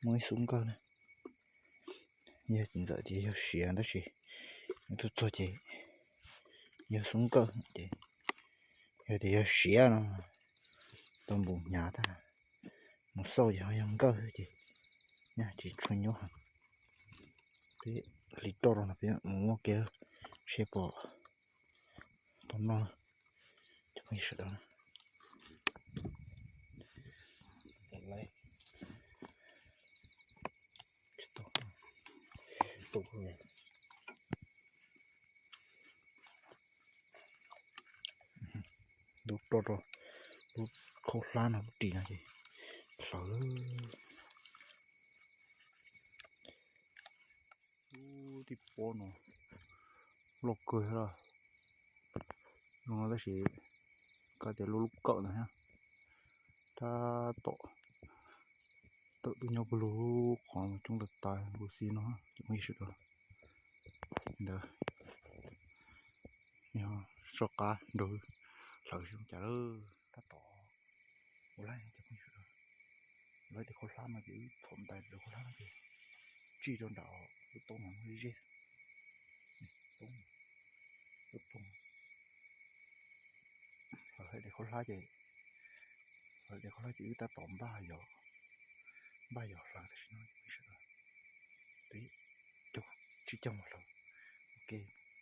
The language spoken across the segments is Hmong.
Muaj ib xub nkawj na. Yog txiv ntxawm tias yog siav tab sis tuaj txog ces yog xub nkawj ces, yog tias yog siav no tau npus hnyav tag, mus xauj ces ho yog nkawj ces nyaj tsis tshua nyuaj heev. Peb hliv roj rau no peb mus muab kev seb pom tau noj. Cov phooj ywg sawv daws, ntub roj rau lub khaub hlab no, lub ris no ces hlawv. Lub tij pob no loj kawg thiab, zoo no tab sis koj tias lub lub kawm no thiab. Tab tom tawm tuaj nyob puag lub qhov coob tas tas nkaus xwb no, cov phooj ywg sawv daws. Ntawd yog soj qab nrog hlawv zoo cas lawm. Tab tom ua laib cov phooj ywg sawv daws, laib tes khaub hlab no ces wb thaum ntais tes khaub hlab no ces tsij rau nram lub toob no ze, toob, lub toob, hlawv tes khaub hlab ces, hlawv tes khaub hlab ces wb tab tom npaj yos, npaj yos hlawv tam sim no peb sawv daws, peb cog, tsib caug mus hlawv ua ke,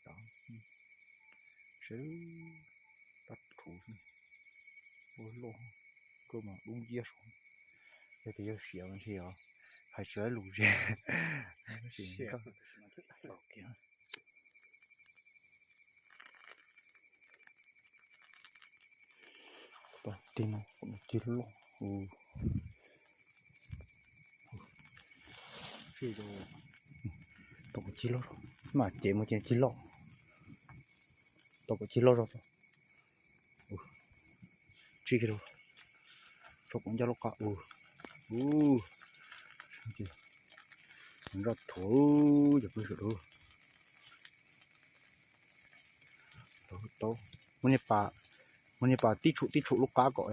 sawv daws tab khuv xwb, ua loj, koj mas dub nciab saud, yog tias yog siav mas ntshe os, hais tsis tau lus ze. Tig no, tig loj, tau pom cig loj, mam cev mus ces cig loj, tau pom cig loj zog. Tsij kiag rau, rau kuv ncaj lub qab. Ua, zaj thuav, cov phooj ywg sawv daws. Tau, muab niag pas, muab niag pas tib tshum tib tshum lub qab kom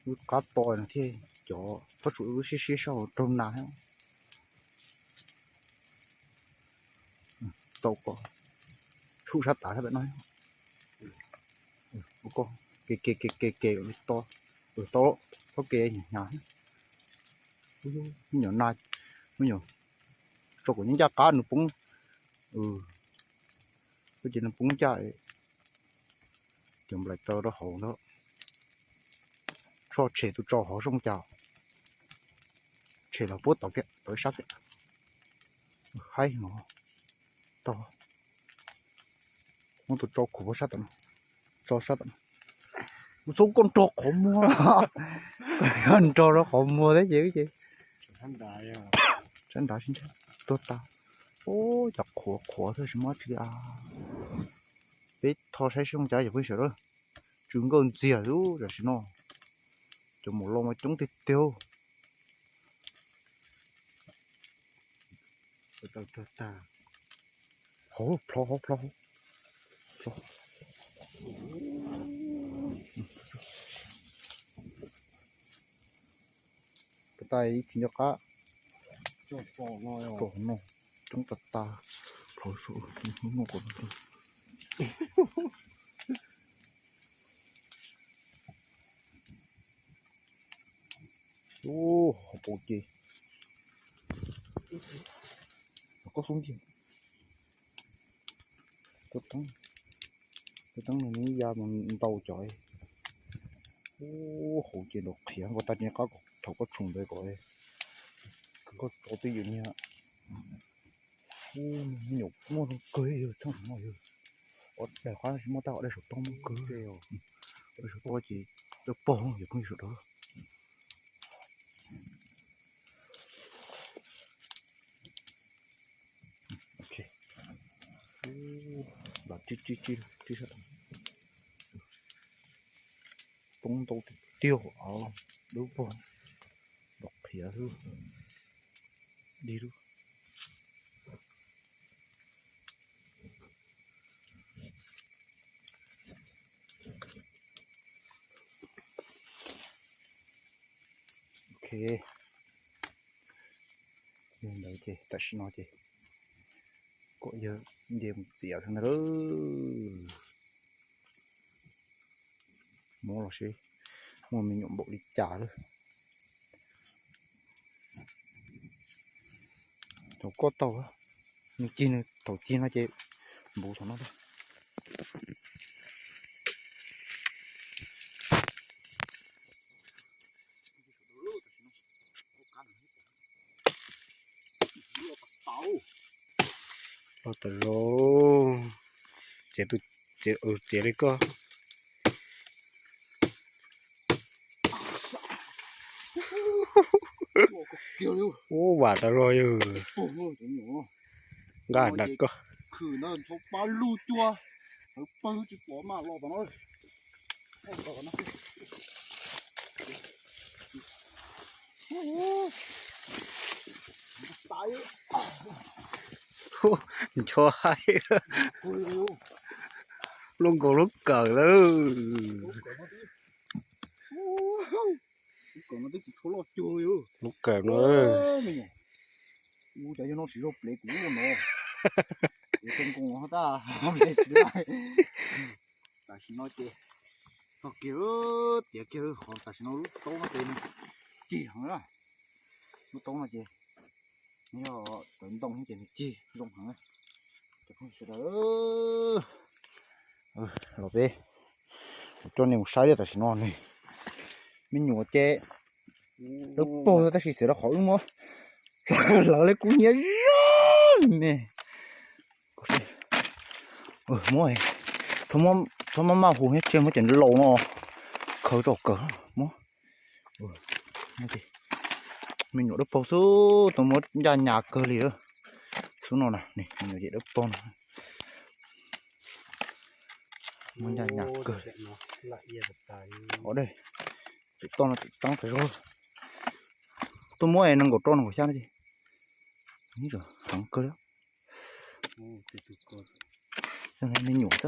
lub qab to no thiaj cov txhob tshum lub siab siab sab hauv raug nas thiab. Tau kom tshum sab tav sab pem no. Ke ke ke ke ke to, tau, txhob ke hnyav hnyav. Me nyuam na, me nyuam tso kuv ncaj qab nws poob. Koj ces nws poob ncaj, cov nplaim taw rau hauv ntawd. Tso tshem tus tso hauv zoo cas, tshem los puab tod kiag, tod ib sab kiag. Haib no, tau. Muab tus tso khuam puag sab tom no, tso sab tom no. Kuv txhob koj nrog qhov muag, koj yog nrog rau qhov muag thiab ces, ces sab nrad sib ntshe tuag tas. Ub, cov qhuav qhuav thiab tsis muaj dab tsi li. Peb tho saib seb zoo cas cov phooj ywg sawv daws. Tsw nkauj ntxiag xwb tam sim no. Cov maum los mas coob tiag tiag. Hov plho, hov plho. Puas tas ib tsis nco qab. Tso no, coob tas tas. Plho, no kom. Ub, hauv paus ces, koj xub ntiag, koj teeb, koj teeb no nws ya mus ntau cov. Ub, hauv ces nrov qhiav, koj tag nrho qab kom thaum koj tshoom ntawd kom koj tso twj ywm niag. Ub, me nyuam muaj zoo kawg yog txheej no yog. Ob daim qab tsis muaj, tab ob daim saum toj muaj kawg. Ob daim saum toj ces tau pog yog phooj ywg sawv daws. Ub, tsib tsib tsib sab tod. Poob ntau tiag tiag, dub pog, nrov qhiav xwb. Dig lub. Ok. Ntawd ces tam sim no ces kom yawg nce mus txiav xwb ntag lauj. Muab los seb muaj me nyuam npaum li cas lawm. Thaum koj tau, nws cig nws thaum cig no ces npuv thaum no. Los tas zog, txiav tus, txiav, txiav li koj. Ub, vam tas zog yawg. Nqa nram koj. Khwm ntawd nthov pab lug cua, lawv pawg tsis pom mas los tom no. Ncho haib, lub nkaus lub kawm lawm. Lub kawm no, cov yog no siv zog plev kuv no. Kuv zoo nkoos no tab tsis laij. Tam sim no ces txog kiag, tiav kiag qhov tam sim no lub taub no ces nws cig heev na. Lub taub no ces yog cov ntoo ces nws cig zoo heev. Cov phooj ywg sawv daws, los peb coj nej mus saib li tam sim no nws me nyuam ces lawv paug tab sis xav rau qhov wb muab hlawv li kuv nyiam zog me. Muab, txhob maj maj hu thiab, tseg muab cov laus no khaws rau kawg muab. Me nyuam dawb paug xwb, tau muab ncaj nyas kawg li. Xub no na, me nyuam dawb paug no. Muab ncaj nyas kawg. Ov, tus toj no tseem tseeb tas zog. Tuaj muab nees nkaum rau nees nkaum xya no ces heev kawg li. Me nyuam xwb.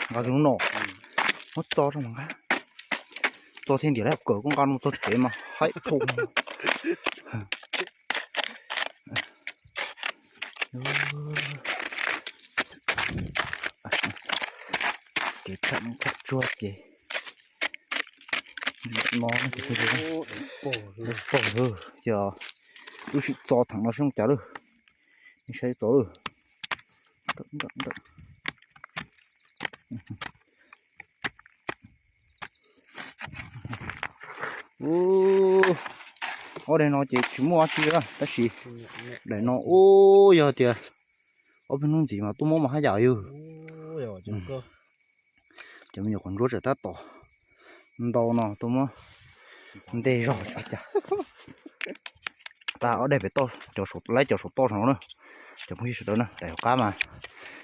Nqa tus no, muab txo rau mas nqa. Txo thiaj ntiav lawm, kawm koj nqa no txog tsev mas haib phoo. Kev tsham tsham tsuag ces no ces pog, ces wb sim txo theem no seb zoo cas lawm. Nej saib txo lawm. Ob daim no ces tsis muaj dab tsi tab sis daim no ub yog tias ob peb hnub ntxiv mas tuaj muab mas haj yam yog. Cov me nyuam qhuav ntsuab tseem tab tom ntau no tuaj muab ntej zog tsis ua cas. Tag ob daim pem toj, laib cov saum toj saum no na. Cov phooj ywg sawv daws na, daim hauv qab mas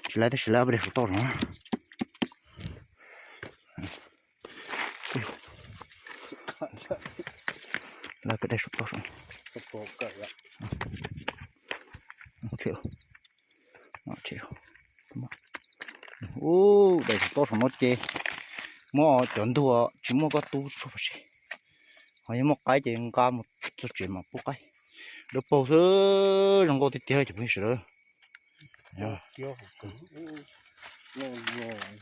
tsis laib tab sis laib ob peb daim saum toj saum no. Laib peb daim saum toj saum. Ub, daim saum toj saum no ces muab cov ntug tsis muaj koj tub txog pam tsev, ho yog muaj qaib ces nqa mus txog tsev mas pub qaib. Dawb paug xwb, zoo nkauj tiag tiag cov phooj ywg sawv daws.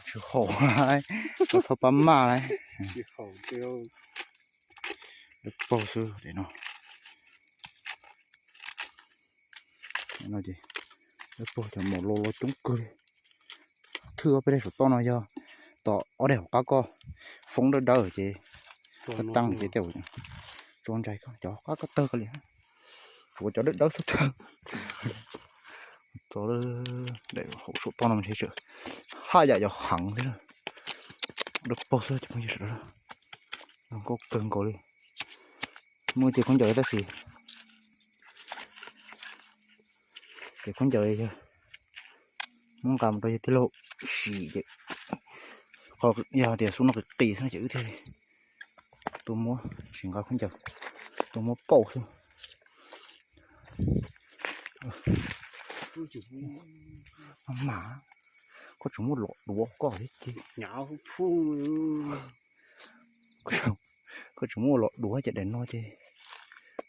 Tsis haum, txhob pab maj lauj. Dawb paug xwb no. Dawb paug cov maum los los coob kawg li. Thwj ob peb daim saum toj no yog tom ob daim hauv qab koj foob dawb dawb ces koj tag ces tej tso ntsais koj cov qab koj tawg koj li. Tshuav cov dawb dawb xwb tag. Tso daim hauv saum toj no mas ntshe tseem haj yam yuav heev thiab. Dawb paug xwb cov phooj ywg sawv daws. Zoo nkauj kawg nkaus li. Muaj cev khaub ncaws tab sis cev khaub ncaws yog muab nqa mus rau yawg tij laug sim ces, qhov yog tias xub no qis qis xwb no ces wb thiaj li tuaj muab tsis nqa khaub ncaws, tuaj muab pauj xwb. Maj mam, koj tseem muab los duav koj thiab ces. Hnyav phuj, koj Koj tseem muab ua los duav ces daim no ces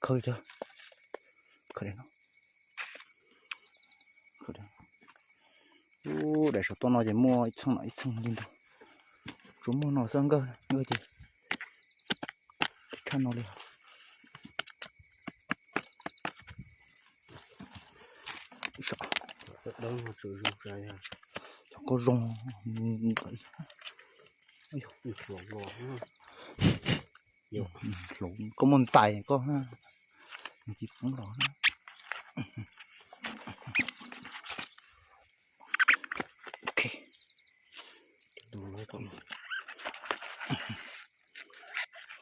khaws tso, khaws daim no. Ub, daim saum toj no ces muaj ib txheej no ib txheej li ntawd. Tsuas muaj no xwb, nkawj nkawj ces tshaj no li. Cov koj zoo, koj muaj ntais koj, nws tsis poob los.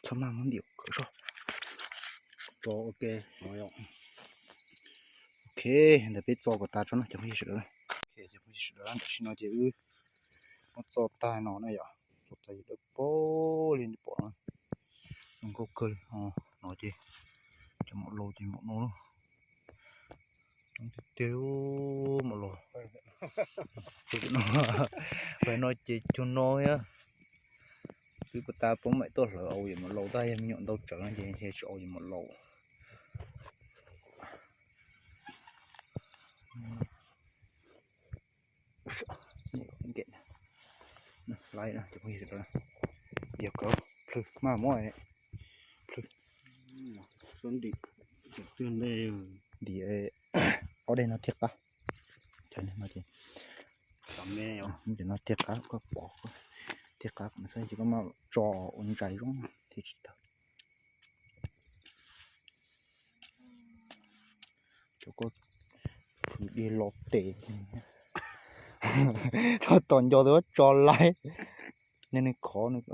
Txhob maj muab ntim kawm zog. Ok, ntawm peb txo kom tas tso na cov phooj ywg sawv daws. Cov phooj ywg sawv daws, tam sim no ces wb muab txo tag no na yom, txo tag ces dawb paug li nej pom no, zoo nkauj kawg li. No ces cov maum laus ces maum no, coob tiag tiag maum laus. Pem no ces cuag no thiab. Twb puas tas poob mam tuaj hlawv ua yam maum laus, tab yog me nyuam ntau tsawv no ces tsis ua yam maum laus. Laiv, yog kawg plhws maj muab plhws. Ntim ob dej no thiaj qab. Cov no thiaj qab, koj pov thiaj qab, ces koj mam tso ua ntsais zoo thiaj tsis tawg. Cov koj plhws dej los tes, txhob tos nco tus tso laiv, nej neeg khov nws.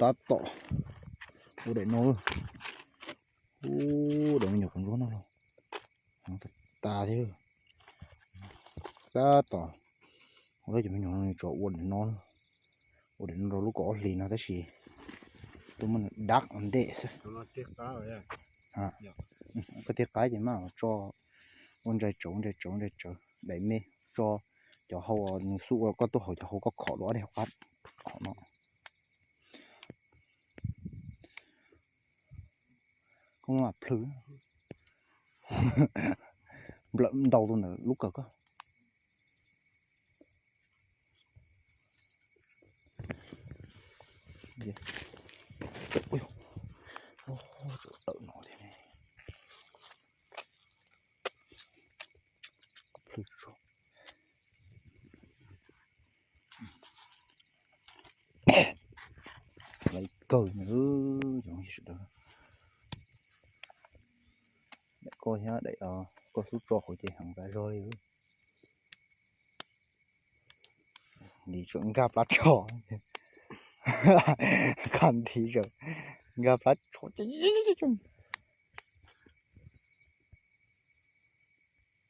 Tab tom ua daim no, ua daim me nyuam qhov ntsuab no los heev tas tas thiab. Tab tom ua lawm cov me nyuam no tso ua daim no, ua daim no rau lub kaum ob hlis no tab sis tuaj muab nws dab ua ntej xwb. Koj tiaj qab ces maj tso ua ntsais tsawv, ua ntsais tsawv, ua ntsais tsawv, daim me tso cov hau, nws xub ua koj tuaj haus cov hau koj khov dua dej hauv qab, khov no. Koj mam plhws, nplawm ntau rau ntawm lub kawg koj. Tawm no thiab ne. Plhws tso. Laiv kawg na, cov phooj ywg sawv daws. Daim koj thiab daim koj xub tso hauv ces heev tas zog li. Ntim tseem nkag plab tsho, qha ntim tseem nkag plab tsho.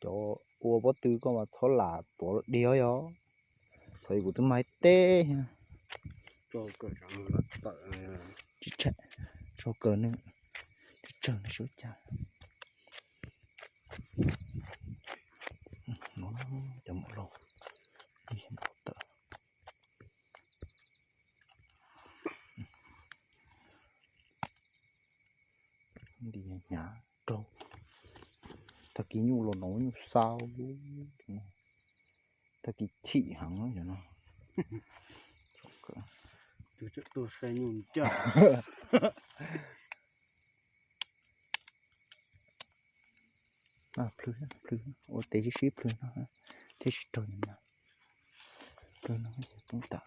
Cov ua pob tw koj mas txhob lam tuav diav yog. Thaum kuv twb mas teb thiab. Tsis tsawg, tsis tsawg nws, tsis tsawg nws sib cas. Cov maum laus tawm. Nti hnyav raug. Tag kis nyuj los no nyuj xau, tag kis chim heev no. Plhws, plhws, ua tes sib sib plhws no thiaj tsis raug no. Plhws no, plhws no.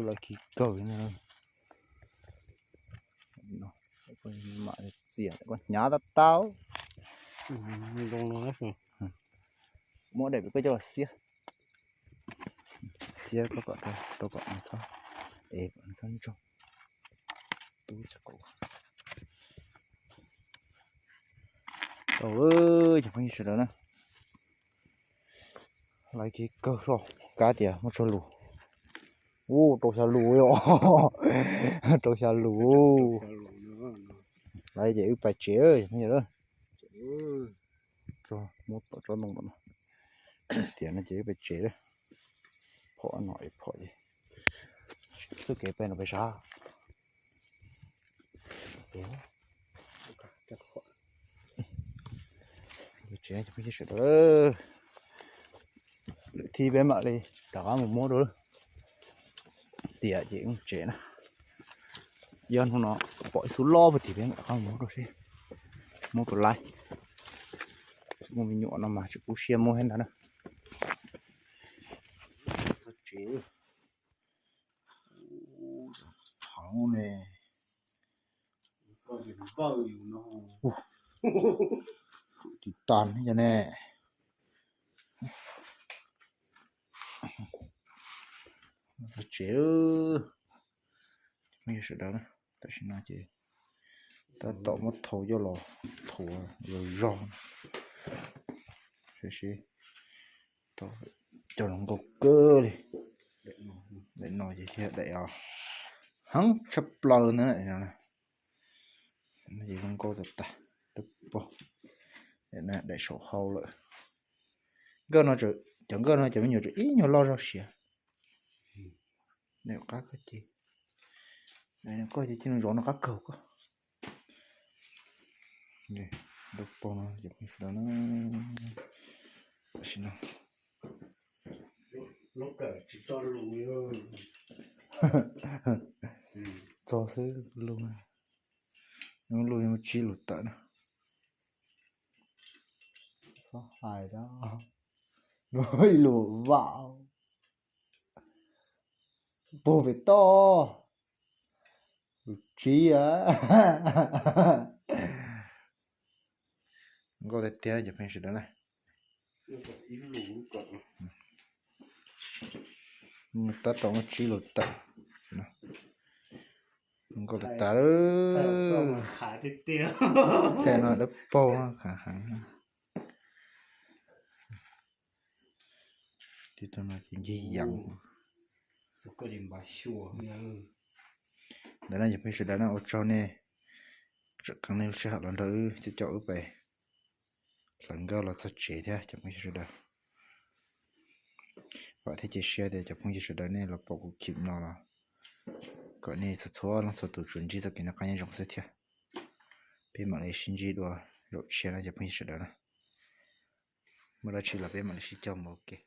Lawv kis kawg no. Mam txias koj hnyav tau tau. Muab daim pem koj coj los xiab. Xiab koj kom rau kom txhob, es kom txhob ntsoog. Tub tsis qau. Tau, cov phooj ywg sawv daws na. Laiv kis kawg hlo, kab tias muaj tsawg lus. Ub, rau xya lus yom. Rau xya lus. Ces wb pais tsev, txog muab tom tsob ntoo tom no, tiam no ces wb pais tsev lawm. Phom no es phom ces txoj kev pem no pem sab. Tsev cov phooj ywg sawv daws, lwm thib peb mam li rov qab mus muab dua. Tiam ces wb tsev na, yog hnub no pom ib tug loj puag tim peb mam rov qab mus muab dua seb muab puas laib. Muaj me nyuam no mas tsis kub siab muab thiab ntag na. Tsev heev ne. Tis tas cov ne. Tsev, phooj ywg sawv daws, tam sim no ces tab tom muab thau coj los thuav zog zog, tiam sis cog zoo nkauj kawg li. Daim no ces yog daim heev tshaj plaws ntawd no. Ces zoo nkauj tas tas, dawb paug. Daim saum hau lawm. Nkauj no, cov nkauj no cov me nyuam tseem ib nyuag loj zog siav. Daim qab koj ces, koj ces cia zov no qab kawg koj. Dawb paug no, tam sim no txog xwb lug, lug yuav tsib lus tawm na. Txhob hais dab, ib lus vam puag pem toj, lus tsib a. Nkauj tiag tiag cov phooj ywg sawv daws na. Tab tom muab tsib lus tawm. Nkauj tas tas lawm. Tej no dawb paug khav heev. Tib tug no ces ncig yeev. Ntawm no cov phooj ywg sawv daws na, ua tsaug nej tseem qee nej lub sij hawm los nrog wb coj coj wb pem hlawv nkauj los txog tsev thiab cov phooj ywg sawv daws. Vam thiab cia siab tias cov phooj ywg sawv daws nej los pom kuv clip no los kom nej txhua txhua leej txhua tus tsuas ntsib txoj kev noj qab nyob zoo xwb thiab. Peb mam li sib ntsib dua zaum tshiab na cov phooj ywg sawv daws na. Muaj dab tsi los peb mam li sib cog mus ua ke.